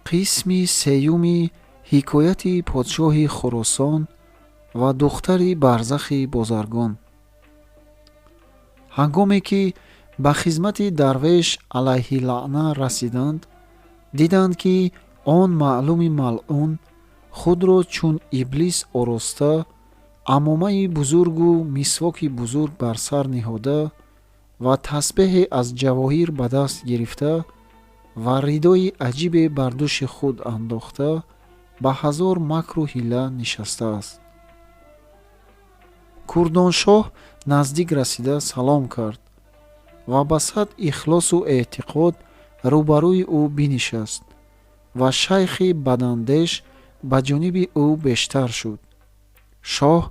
Қисми сеюми ҳикояти подшоҳи Хуросон ва духтари барзахи бозаргон. Ҳангоме ки ба хизмати дарвеш алайҳилаъна расиданд, диданд, ки он маълуми малъун худро чун иблис ороста, амомаи бузургу мисвоки бузург бар сар ниҳода ва тасбеҳе аз ҷавоҳир ба даст гирифта ва ридои аҷибе бар дӯши худ андохта, ба ҳазор макру ҳила нишастааст. Курдоншоҳ наздик расида салом кард ва ба сад ихлосу эътиқод рӯбарӯи ӯ бинишаст ва шайхи бадандеш ба ҷониби ӯ бештар шуд. Шоҳ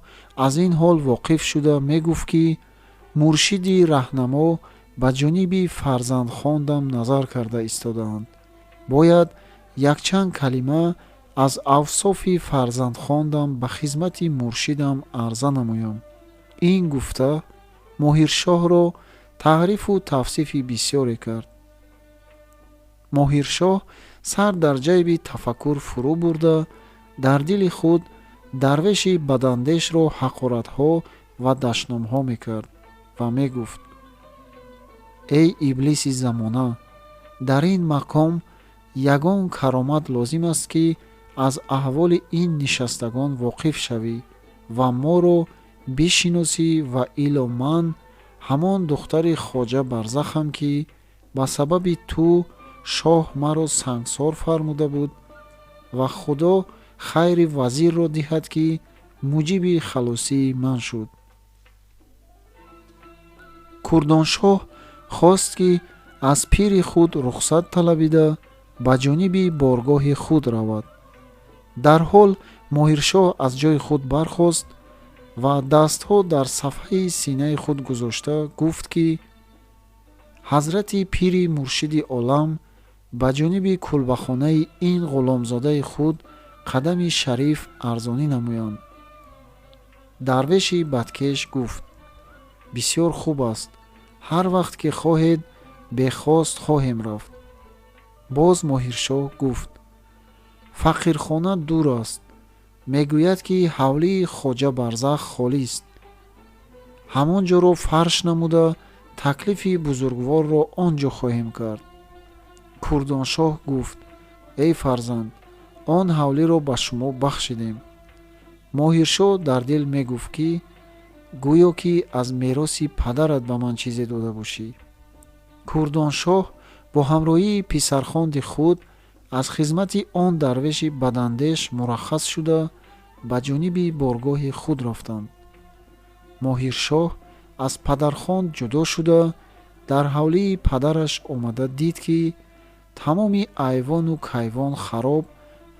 аз ин ҳол воқиф шуда мегуфт, ки муршиди раҳнамо ба ҷониби фарзандхондам назар карда истодаанд, бояд якчанд калима аз авсофи фарзандхондам ба хизмати муршидам арза намоям. Ин гуфта, Моҳиршоҳро таърифу тавсифи бисёре кард. Моҳиршоҳ сар дар ҷайби тафаккур фурӯ бурда, дар дили худ дарвеши бадандешро ҳақоратҳо ва дашномҳо мекард ва мегуфт: «Эй иблиси замона, дар ин мақом ягон каромат лозим аст, ки аз аҳволи ин нишастагон воқиф шавӣ ва моро бишиносӣ, ва ило ман ҳамон духтари хоҷа Барзахам, ки ба сабаби ту шоҳ маро сангсор фармуда буд, ва Худо хайри вазирро диҳад, ки муҷиби халосии ман шуд». Курдоншоҳ хост, ки аз пири худ рухсат талабида, ба ҷониби боргоҳи худ равад. Дарҳол Моҳиршоҳ аз ҷои худ бархост ва дастҳо дар сафҳаи синаи худ гузошта гуфт, ки ҳазрати пири муршиди олам ба ҷониби кулбахонаи ин ғуломзодаи худ қадами шариф арзонӣ намоянд. Дарвеши бадкеш гуфт: «Бисёр хуб аст, ҳар вақт ки хоҳед, бехост хоҳем рафт». Боз Моҳиршоҳ гуфт: «Фақирхона дур аст, мегӯяд, ки ҳавлии хоҷа Барзах холист, ҳамон ҷоро фарш намуда, таклифи бузургворро он ҷо хоҳем кард». Курдоншоҳ гуфт: «Эй фарзанд, он ҳавлиро ба шумо бахшидем». Моҳиршоҳ дар дил мегуфт, ки гӯё ки аз мероси падарат ба ман чизе дода бошӣ. Курдоншоҳ бо ҳамроҳии писархонди худ аз хизмати он дарвеши бадандеш мураххас шуда, ба ҷониби боргоҳи худ рафтанд. Моҳиршоҳ аз падархонд ҷудо шуда, дар ҳавлии падараш омада дид, ки тамоми айвону кайвон хароб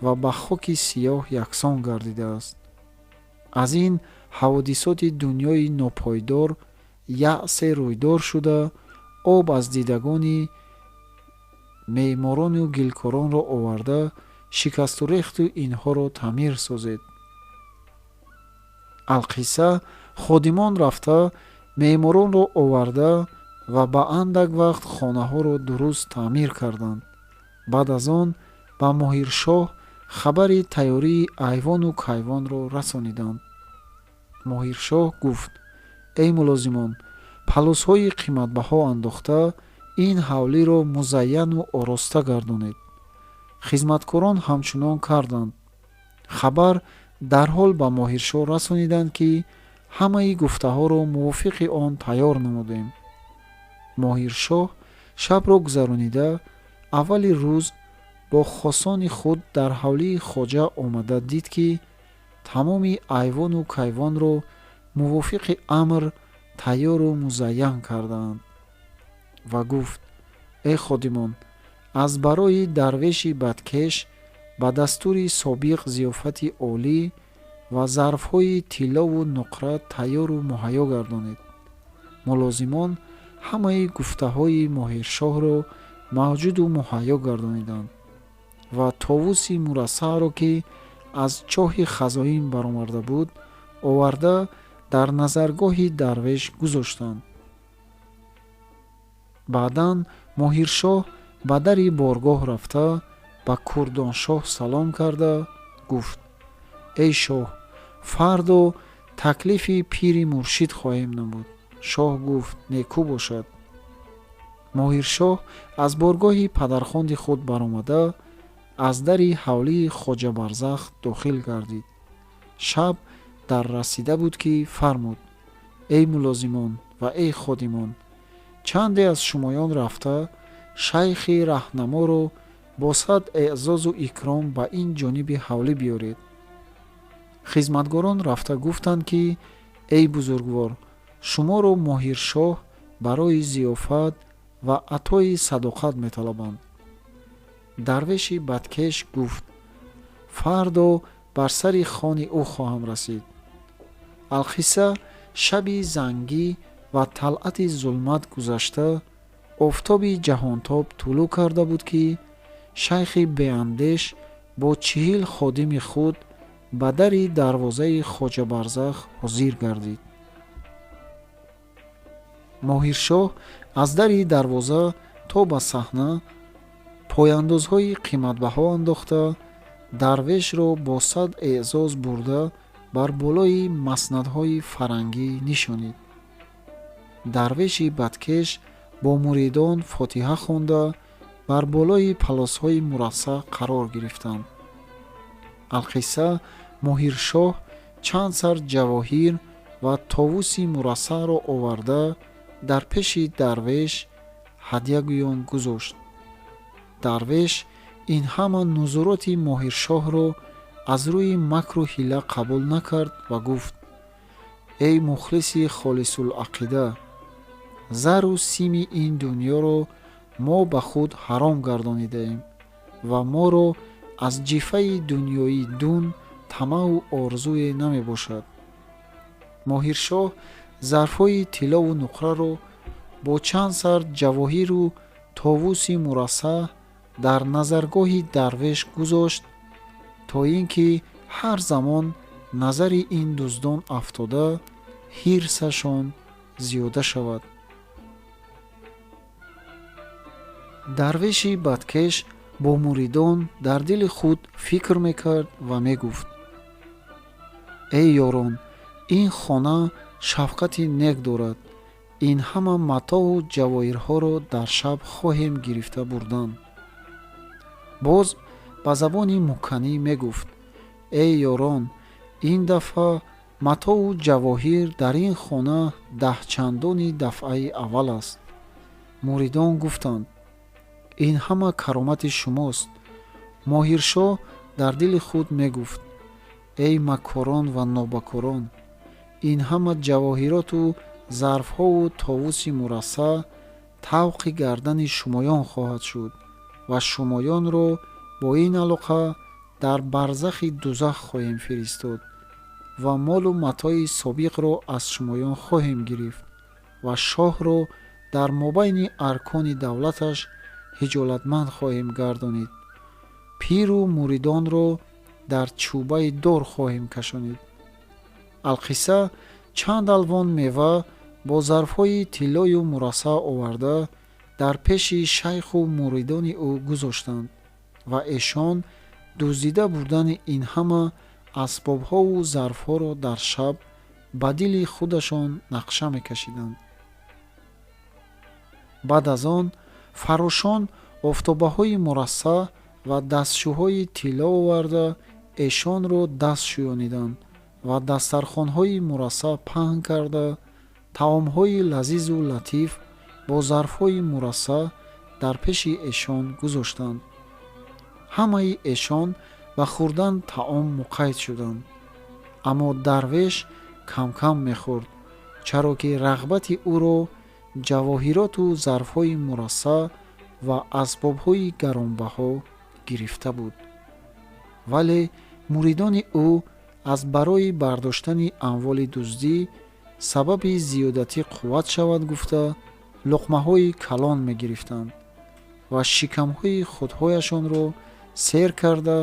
ва ба хоки сиёҳ яксон гардидааст. Аз ин ҳаводисоти дунёи нопойдор яъсе рӯйдор шуда, об аз дидагони меъморону гилкоронро оварда, шикасту рехту инҳоро таъмир созед. Алқисса, ходимон рафта меъморонро оварда ва ба андак вақт хонаҳоро дуруст таъмир карданд. Баъд аз он ба Моҳиршоҳ хабари тайёрии айвону кайвонро расониданд. Моҳиршоҳ гуфт: «Эй мулозимон, палосҳои қиматбаҳо андохта, ин ҳавлиро музайяну ороста гардонед». Хизматкорон ҳамчунон карданд. Хабар дарҳол ба Моҳиршоҳ расониданд, ки ҳамаи гуфтаҳоро мувофиқи он тайёр намудем. Моҳиршоҳ шабро гузаронида, аввали рӯз бо хосони худ дар ҳавлии хоҷа омада дид, ки тамоми айвону кайвонро мувофиқи амр тайёру музайян кардаанд ва гуфт: «Эй ходимон, аз барои дарвеши бадкеш ба дастури собиқ зиёфати олӣ ва зарфҳои тиллову нуқра тайёру муҳайё гардонед». Мулозимон ҳамаи гуфтаҳои Моҳиршоҳро мавҷуду муҳайё гардониданд ва товуси мурассаъро, ки аз чоҳи хазоин баромада буд, оварда дар назаргоҳи дарвеш гузоштанд. Баъдан Моҳиршоҳ ба дари боргоҳ рафта, Ба Курдоншоҳ салом карда гуфт: эй шоҳ, фардо таклифи пири муршид хоҳем намуд. Шоҳ гуфт: некӯ бошад. Моҳиршоҳ аз боргоҳи падархонди худ баромада аз дари ҳавлии Хоҷа Барзах дохил гардид. Шаб дар расида буд, ки фармуд: эй мулозимон ва эй ходимон, чанде аз шумоён рафта шайхи раҳнаморо бо сад эъзозу икром ба ин ҷониби ҳавлӣ биёред. Хизматгорон рафта гуфтанд, ки эй бузургвор, шуморо Моҳиршоҳ барои зиёфат ва атои садоқат металабанд. Дарвеши бадкеш гуфт: фардо бар сари хони ӯ хоҳам расид. Алқисса, шаби зангӣ ва талъати зулмат гузашта, офтоби ҷаҳонтоб тулӯъ карда буд, ки шайхи беандеш бо 40 ходими худ ба дари дарвозаи Хоҷа Барзах ҳозир гардид. Моҳиршоҳ аз дари дарвоза то ба саҳна пояндозҳои қиматбаҳо андохта, дарвешро бо сад эъзоз бурда бар болои маснадҳои фарангӣ нишонид. Дарвеши бадкеш бо муридон фотиҳа хонда бар болои палосҳои мурассаъ қарор гирифтанд. Алқисса, Моҳиршоҳ чанд сар ҷавоҳир ва товуси мурассаъро оварда дар пеши дарвеш ҳадягӯён гузошт. Дарвеш ин ҳама нузуроти Моҳиршоҳро аз рӯи макру ҳила қабул накард ва гуфт: эй мухлиси холисулақида, зару сими ин дунёро мо ба худ ҳаром гардонидаем ва моро аз ҷифаи дунёӣ дун тамаъу орзуе намебошад. Моҳиршоҳ зарфҳои тиллову нуқраро бо чанд сар ҷавоҳиру товуси мурассаъ дар назаргоҳи дарвеш гузошт, то ин ки ҳар замон назари ин дуздон афтода ҳирсашон зиёда шавад. Дарвеши бадкеш бо муридон дар дили худ фикр мекард ва мегуфт: эй ёрон, ин хона шафқати нек дорад, ин ҳама матоъу ҷавоҳирҳоро дар шаб хоҳем гирифта бурдан. Боз ба забони мукканӣ мегуфт: эй ёрон, ин дафъа матоъу ҷавоҳир дар ин хона даҳчандони дафъаи аввал аст. Муридон гуфтанд: ин ҳама каромати шумост. Моҳиршоҳ дар дили худ мегуфт: эй маккорон ва нобакорон, ин ҳама ҷавоҳироту зарфҳову товуси мурассаъ тавқи гардани шумоён хоҳад шуд ва шумоёнро бо ин алоқа дар барзахи дузах хоҳем фиристод ва молу матои собиқро аз шумоён хоҳем гирифт ва шоҳро дар мобайни аркони давлаташ ҳиҷолатманд хоҳем гардонид, пиру муридонро дар чӯбаи дор хоҳем кашонид. Алқисса, чанд алвон мева бо зарфҳои тиллою мурассаъ оварда дар пеши шайху муридони ӯ гузоштанд ва эшон дуздида бурдани ин ҳама асбобҳову зарфҳоро дар шаб ба дили худашон нақша мекашиданд. Баъд аз он фарошон офтобаҳои мурассаъ ва дастшӯҳои тилло оварда эшонро даст шӯёниданд ва дастархонҳои мурассаъ паҳн карда таомҳои лазизу латиф бо зарфҳои мурассаъ дар пеши эшон гузоштанд. Ҳамаи эшон ба хӯрдан таом муқайд шуданд, аммо дарвеш кам-кам мехӯрд, чаро ки рағбати ӯро ҷавоҳироту зарфҳои мурассаъ ва асбобҳои гаронбаҳо гирифта буд. Вале муридони ӯ аз барои бардоштани амволи дуздӣ сабаби зиёдатӣ қувват шавад гуфта луқмаҳои калон мегирифтанд ва шикамҳои худҳояшонро сер карда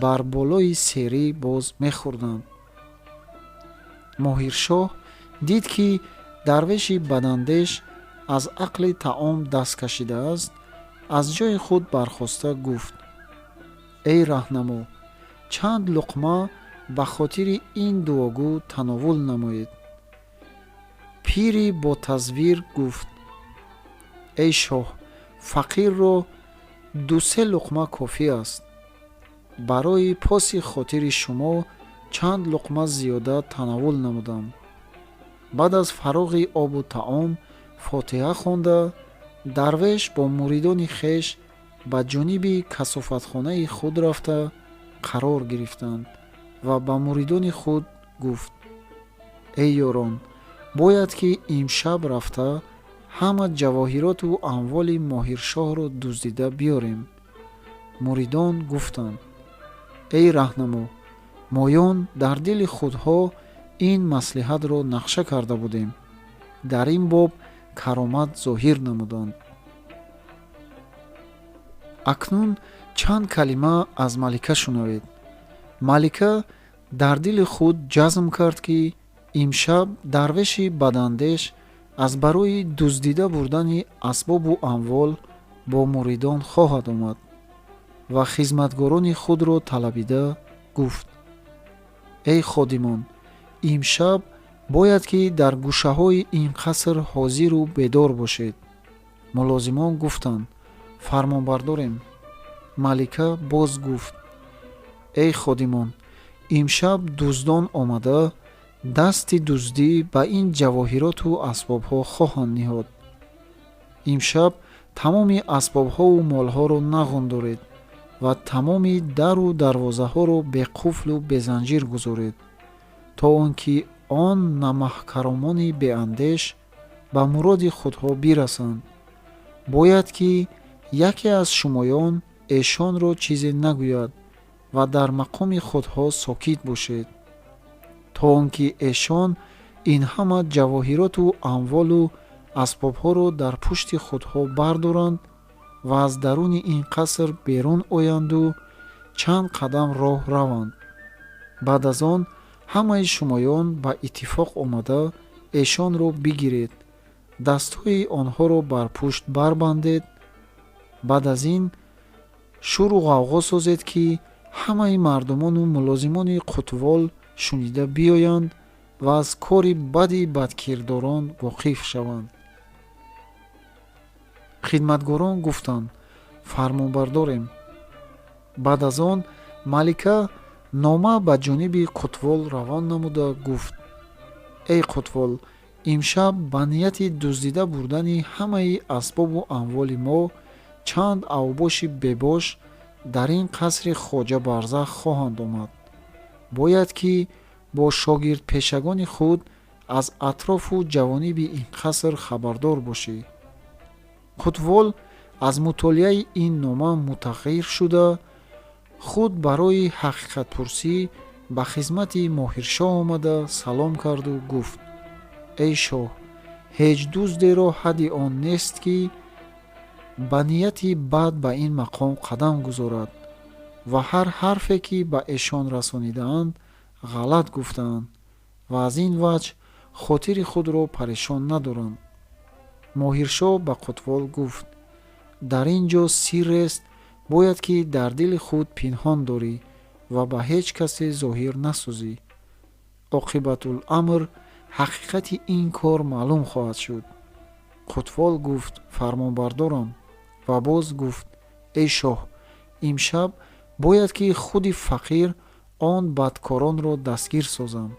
бар болои серӣ боз мехӯрданд. Моҳиршоҳ дид, ки дарвеши бадандеш аз ақли таом даст кашидааст, аз ҷои худ бархоста гуфт: Эй раҳнамо, чанд луқма ба хотири ин дуогӯ тановул намоед. Пири бо тазвир гуфт: Эй шоҳ, фақирро 2-3 луқма кофӣ аст. Барои поси хотири шумо чанд луқма зиёда тановул намудам. Баъд аз фароғи обу таом фотиҳа хонда, дарвеш бо муридони хеш ба ҷониби касофатхонаи худ рафта қарор гирифтанд ва ба муридони худ гуфт: Эй ёрон, бояд ки имшаб рафта ҳама ҷавоҳироту амволи Моҳиршоҳро дуздида биёрем. Муридон гуфтанд: Эй раҳнамо, моён дар дили худҳо ин маслиҳатро нақша карда будем. Дар ин боб каромат зоҳир намуданд. Акнун чанд калима аз малика шунавед. Малика дар дили худ ҷазм кард, ки имшаб дарвеши бадандеш аз барои дуздида бурдани асбобу амвол бо муридон хоҳад омад ва хизматгорони худро талабида гуфт: Эй ходимон, имшаб бояд ки дар гӯшаҳои ин қаср ҳозиру бедор бошед. Мулозимон гуфтанд: Фармонбардорем. Малика боз гуфт: Эй ходимон, имшаб дуздон омада дасти дуздӣ ба ин ҷавоҳироту асбобҳо хоҳанд ниҳод. Имшаб тамоми асбобҳову молҳоро нағундоред ва тамоми дару дарвозаҳоро беқуфлу безанҷир гузоред, то он ки он намаҳкаромони беандеш ба муроди худҳо бирасанд. Бояд ки яке аз шумоён эшонро чизе нагӯяд ва дар мақоми худҳо сокит бошед, то он ки эшон ин ҳама ҷавоҳироту амволу асбобҳоро дар пушти худҳо бардоранд ва аз даруни ин қаср берун оянду чанд қадам роҳ раванд. Баъд аз он ҳамаи шумоён ба иттифоқ омада эшонро бигиред, дастҳои онҳоро бар пушт барбандед. Баъд аз ин шуру ғавғо созед, ки ҳамаи мардумону мулозимони қутвол шунида биёянд ва аз кори бади бадкирдорон воқиф шаванд. Хидматгорон гуфтанд: Фармонбардорем. Баъд аз он малика нома ба ҷониби қутвол равон намуда гуфт: Эй қутвол, имшаб ба нияти дуздида бурдани ҳамаи асбобу амволи мо чанд авбоши бебош дар ин қасри хоҷа Барзах хоҳанд омад. Бояд ки бо шогирдпешагони худ аз атрофу ҷавониби ин қаср хабардор бошӣ. Қутвол аз мутолиаи ин нома мутағайир шуда, худ барои ҳақиқатпурсӣ ба хизмати Моҳиршоҳ омада салом карду гуфт: Эй шоҳ, ҳеҷ дуздеро ҳадди он нест, ки ба нияти бад ба ин мақом қадам гузорад ва ҳар ҳарфе, ки ба эшон расонидаанд, ғалат гуфтаанд ва аз ин ваҷҳ хотири худро парешон надоранд. Моҳиршоҳ ба қутвол гуфт: Дар ин ҷо сиррест, бояд ки дар дили худ пинҳон дорӣ ва ба ҳеҷ касе зоҳир насозӣ. Оқибатуламр ҳақиқати ин кор маълум хоҳад шуд. Қутвол гуфт: Фармонбардорам. Ва боз гуфт: Эй шоҳ, имшаб бояд ки худи фақир он бадкоронро дастгир созам.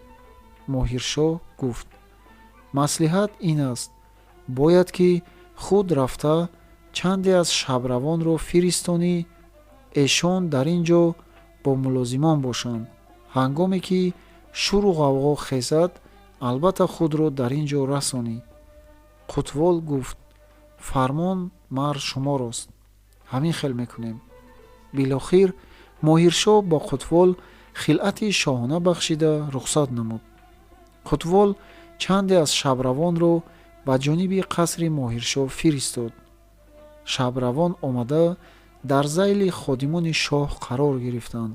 Моҳиршоҳ гуфт: Маслиҳат ин аст, бояд ки худ рафта чанде аз шабравонро фиристонӣ, эшон дар ин ҷо бо мулозимон бошанд. Ҳангоме ки шуру ғавғо хезад, албатта худро дар ин ҷо расонӣ. Қутвол гуфт: Фармон мар шуморост, ҳамин хел мекунем. Билохир Моҳиршоҳ бо Қутвол хилъати шоҳона бахшида рухсат намуд. Қутвол чанде аз шабравонро ба ҷониби қасри Моҳиршоҳ фиристод. Шабравон омада дар зайли ходимони шоҳ қарор гирифтанд.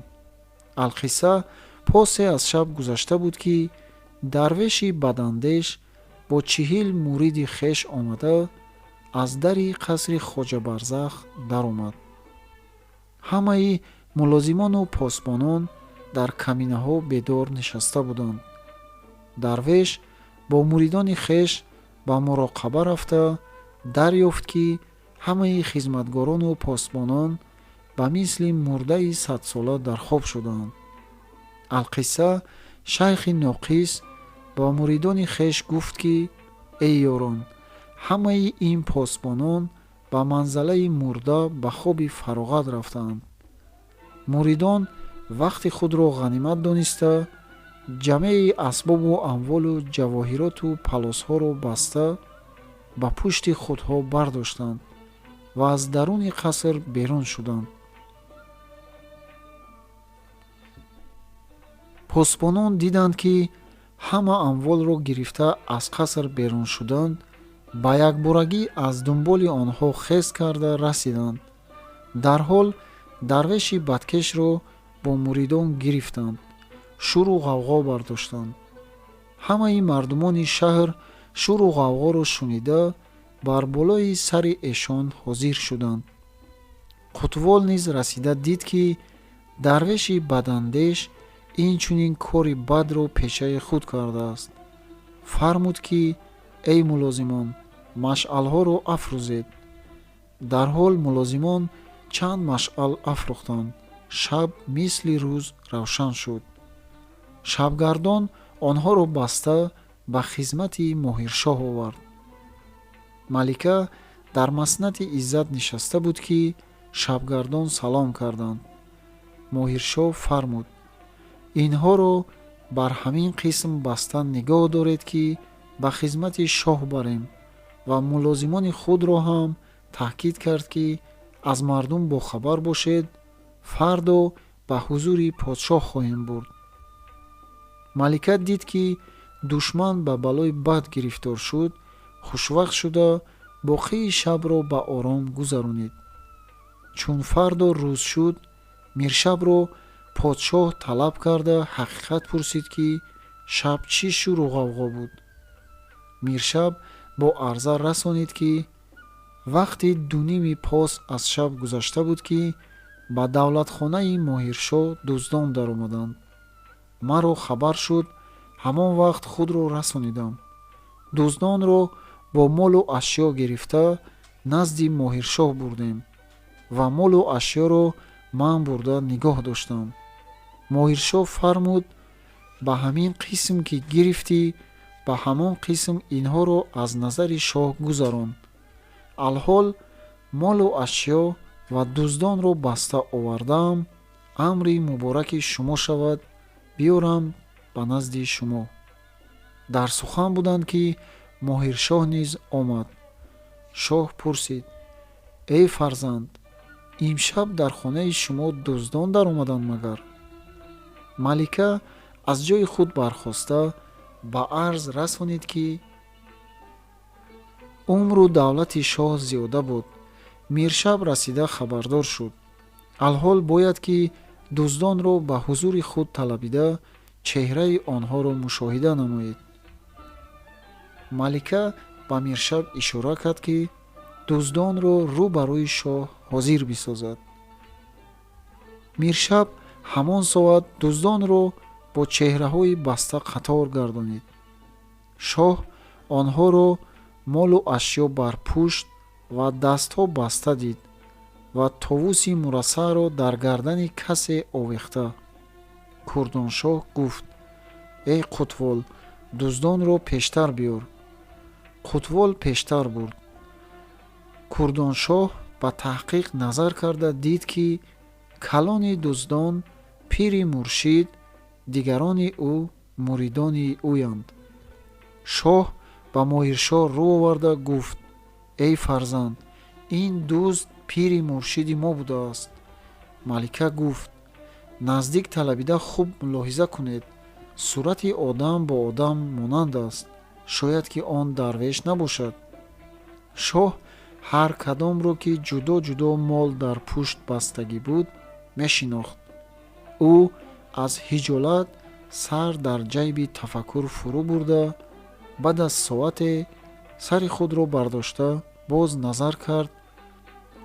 Алқисса посе аз шаб гузашта буд, ки дарвеши бадандеш бо 40 муриди хеш омада аз дари қасри хоҷа Барзах даромад. Ҳамаи Мулозимону посбонон дар каминаҳо бедор нишаста буданд. Дарвеш бо муридони хеш ба муроқаба рафта дарёфт, ки ҳамаи хизматгорону посбонон ба мисли мурдаи садсола дар хоб шудаанд. Алқисса, шайхи ноқис ба муридони хеш гуфт, ки эй ёрон, ҳамаи ин посбонон ба манзалаи мурда ба хоби фароғат рафтаанд. Муридон вақти худро ғанимат дониста, ҷамеи асбобу амволу ҷавоҳироту палосҳоро баста ба пушти худҳо бардоштанд ва аз даруни қаср берун шуданд. Посбонон диданд, ки ҳама амволро гирифта аз қаср берун шуданд, ба якборагӣ аз дунболи онҳо хез карда расиданд. Дарҳол дарвеши бадкешро бо муридон гирифтанд, шӯру ғавғо бардоштанд. Ҳамаи мардумони шаҳр шӯру ғавғоро шунида бар болои сари эшон ҳозир шуданд. Қутвол низ расида дид, ки дарвеши бадандеш инчунин кори бадро пешаи худ кардааст. Фармуд, ки эй мулозимон, машъалҳоро афрӯзед. Дарҳол мулозимон чанд машъал афрӯхтанд. Шаб мисли рӯз равшан шуд. Шабгардон онҳоро баста ба хизмати Моҳиршоҳ овард. Малика дар маснати иззат нишаста буд, ки шабгардон салом карданд. Моҳиршоҳ фармуд: инҳоро бар ҳамин қисм баста нигоҳ доред, ки ба хизмати шоҳ барем, ва мулозимони худро ҳам таъкид кард, ки аз мардум бохабар бошед, фардо ба ҳузури подшоҳ хоҳем бурд. Малика дид, ки душман ба балои бад гирифтор шуд, хушвақт шуда боқии шабро ба ором гузаронид. Чун фардо рӯз шуд, миршабро подшоҳ талаб карда ҳақиқат пурсид, ки шаб чӣ шӯру ғавғо буд. Миршаб бо арза расонид, ки вақти дуними пос аз шаб гузашта буд, ки ба давлатхонаи Моҳиршоҳ дуздон даромаданд. Маро хабар шуд, ҳамон вақт худро расонидам. Дуздонро бо молу ашё гирифта назди Моҳиршоҳ бурдем ва молу ашёро ман бурда нигоҳ доштам. Моҳиршоҳ фармуд: ба ҳамин қисм ки гирифтӣ, ба ҳамон қисм инҳоро аз назари шоҳ гузарон. Алҳол молу ашё ва дуздонро баста овардаам, амри мубораки шумо шавад, биёрам ба назди шумо. Дар сухан буданд, ки Моҳиршоҳ низ омад. Шоҳ пурсид: эй фарзанд, имшаб дар хонаи шумо дуздон даромаданд магар? Малика аз ҷои худ бархоста ба арз расонид, ки умру давлати шоҳ зиёда буд. Миршаб расида хабардор шуд. Алҳол бояд ки дуздонро ба ҳузури худ талабида чеҳраи онҳоро мушоҳида намоед. Малика ба миршаб ишора кард, ки дуздонро рӯ ба рӯи шоҳ ҳозир бисозад. Миршаб ҳамон соат дуздонро бо чеҳраҳои баста қатор гардонид. Шоҳ онҳоро молу ашё бар пушт ва дастҳо баста дид ва товуси мурассаъро дар гардани касе овехта. Курдоншоҳ гуфт: эй Қутвол, дуздонро пештар биёр. Қутвол пештар бурд. Курдоншоҳ ба таҳқиқ назар карда дид, ки калони дуздон пири муршид, дигарони ӯ муридони ӯянд. Шоҳ ба Моҳиршоҳ рӯ оварда гуфт: эй фарзанд, ин дузд пири муршиди мо будааст. Малика гуфт: наздик талабида хуб мулоҳиза кунед, сурати одам бо одам монанд аст, шояд ки он дарвеш набошад. Шоҳ ҳар кадомро, ки ҷудо ҷудо мол дар пушт бастагӣ буд, мешинохт. Ӯ аз ҳиҷолат сар дар ҷайби тафаккур фурӯ бурда, баъд аз соате сари худро бардошта боз назар кард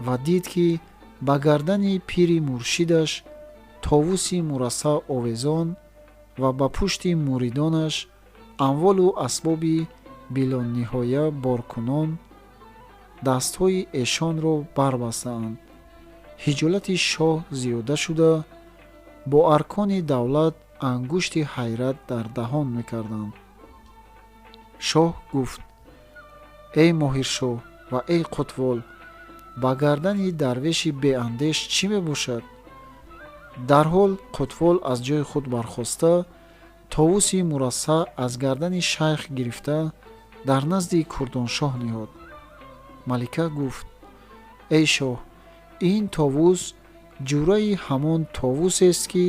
ва дид, ки ба гардани пири муршидаш товуси мурассаъ овезон ва ба пушти муридонаш амволу асбоби билониҳоя боркунон дастҳои эшонро барбастаанд. Ҳиҷолати шоҳ зиёда шуда, бо аркони давлат ангушти ҳайрат дар даҳон мекарданд. Шоҳ гуфт: эй Моҳиршоҳ ва эй Қутвол, ба гардани дарвеши беандеш чӣ мебошад? Дарҳол Қутвол аз ҷои худ бархоста, товуси мурассаъ аз гардани шайх гирифта дар назди Курдоншоҳ ниҳод. Малика гуфт: эй шоҳ, ин товус ҷураи ҳамон товусест, ки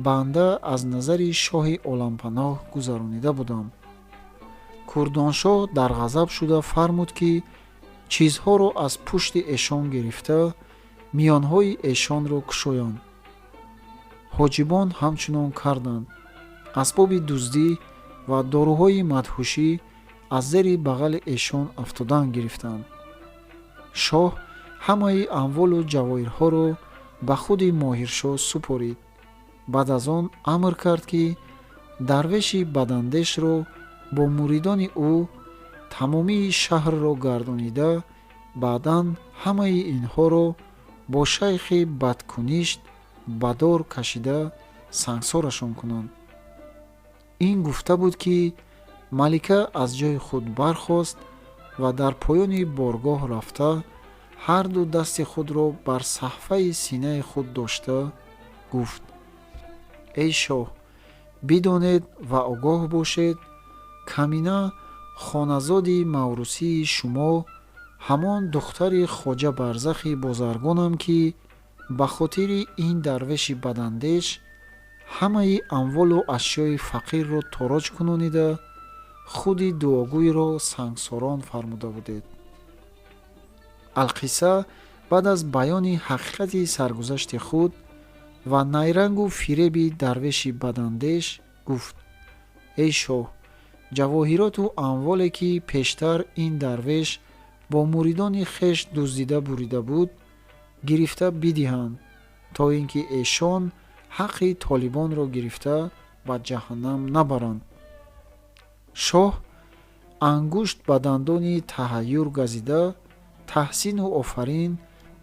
банда аз назари шоҳи олампаноҳ гузаронида будам. Курдоншоҳ дар ғазаб шуда фармуд, ки чизҳоро аз пушти эшон гирифта, миёнҳои эшонро кушоянд. Ҳоҷибон ҳамчунон карданд. Асбоби дуздӣ ва доруҳои мадҳушӣ аз зери бағали эшон афтодан гирифтанд. Шоҳ ҳамаи амволу ҷавоҳирҳоро ба худи Моҳиршоҳ супорид. Баъд аз он амр кард, ки дарвеши бадандешро бо муридони ӯ тамомии шаҳрро гардонида, баъдан ҳамаи инҳоро бо шайхи бадкуништ ба дор кашида сангсорашон кунанд. Ин гуфта буд, ки малика аз ҷои худ бархост ва дар поёни боргоҳ рафта, ҳарду дасти худро бар саҳфаи синаи худ дошта гуфт: эй шоҳ, бидонед ва огоҳ бошед, камина хоназоди маврусии шумо ҳамон духтари хоҷа Барзахи бозаргонам, ки ба хотири ин дарвеши бадандеш ҳамаи амволу ашёи фақирро тороҷ кунонида, худи дуогӯйро сангсорон фармуда будед. Алқисса баъд аз баёни ҳақиқати саргузашти худ ва найрангу фиреби дарвеши бадандеш гуфт: эй шоҳ, ҷавоҳироту амволе, ки пештар ин дарвеш бо муридони хеш дуздида бурида буд, гирифта бидиҳанд, то ин ки эшон ҳаққи толибонро гирифта ба ҷаҳаннам набаранд. Шоҳ ангушт ба дандони таҳайюр газида, таҳсину офарин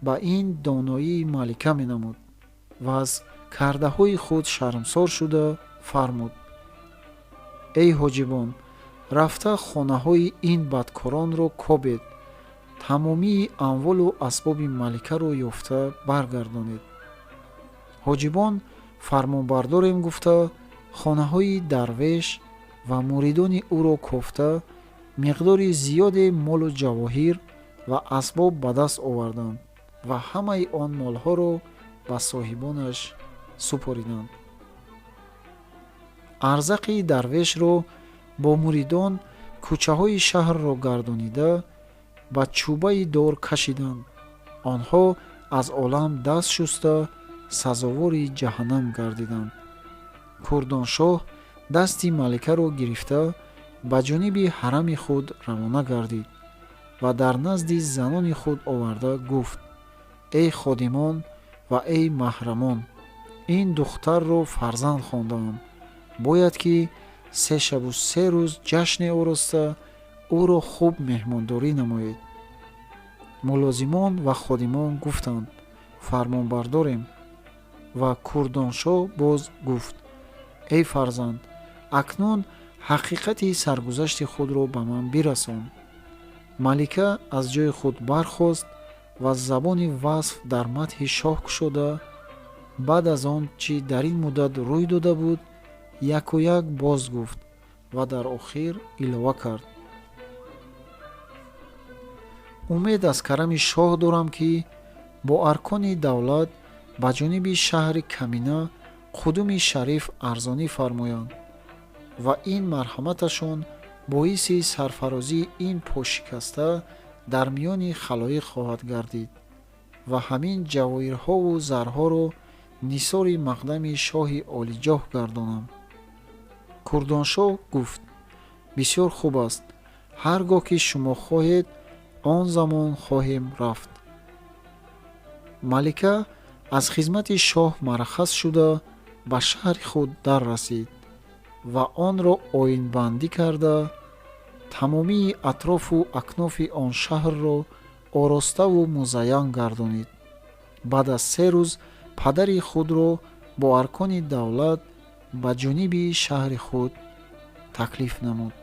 ба ин доноии малика менамуд ва аз кардаҳои худ шармсор шуда фармуд: эй ҳоҷибон, рафта хонаҳои ин бадкоронро кобед, тамомии амволу асбоби маликаро ёфта баргардонед. Ҳоҷибон фармонбардорем гуфта, хонаҳои дарвеш ва муридони ӯро кофта, миқдори зиёде молу ҷавоҳир ва асбоб ба даст оварданд ва ҳамаи он молҳоро ба соҳибонаш супориданд. Арзақи дарвешро бо муридон кӯчаҳои шаҳрро гардонида ба чӯбаи дор кашиданд. Онҳо аз олам даст шуста сазовори ҷаҳаннам гардиданд. Курдоншоҳ дасти маликаро гирифта ба ҷониби ҳарами худ равона гардид ва дар назди занони худ оварда гуфт: эй ходимон ва эй маҳрамон, ин духтарро фарзанд хондаам, бояд ки 3 шабу 3 рӯз ҷашне ороста ӯро хуб меҳмондорӣ намоед. Мулозимон ва ходимон гуфтанд: фармонбардорем. Ва Курдоншоҳ боз гуфт: эй фарзанд, акнун ҳақиқати саргузашти худро ба ман бирасон. Малика аз ҷои худ бархост ва забони васф дар мадҳи шоҳ кушода, баъд аз он чӣ дар ин муддат рӯй дода буд, якояк боз гуфт ва дар охир илова кард: умед аз карами шоҳ дорам, ки бо аркони давлат ба ҷониби шаҳри Камина қудуми шариф арзонӣ фармоянд ва ин марҳаматашон боиси сарфарозии ин пошикаста дар миёни халоиқ хоҳад гардид ва ҳамин ҷавоҳирҳову зарҳоро нисори мақдами шоҳи олиҷоҳ гардонам. Курдоншоҳ гуфт: бисёр хуб аст, ҳар гоҳ ки шумо хоҳед, он замон хоҳем рафт. Малика Аз хизмати шоҳ марахас шуда, ба шаҳри худ дар расид ва онро оинбандӣ карда, тамомии атрофу акнофи он шаҳрро ороставу музайян гардонид. Баъд аз 3 рӯз падари худро бо аркони давлат ба ҷониби шаҳри худ таклиф намуд.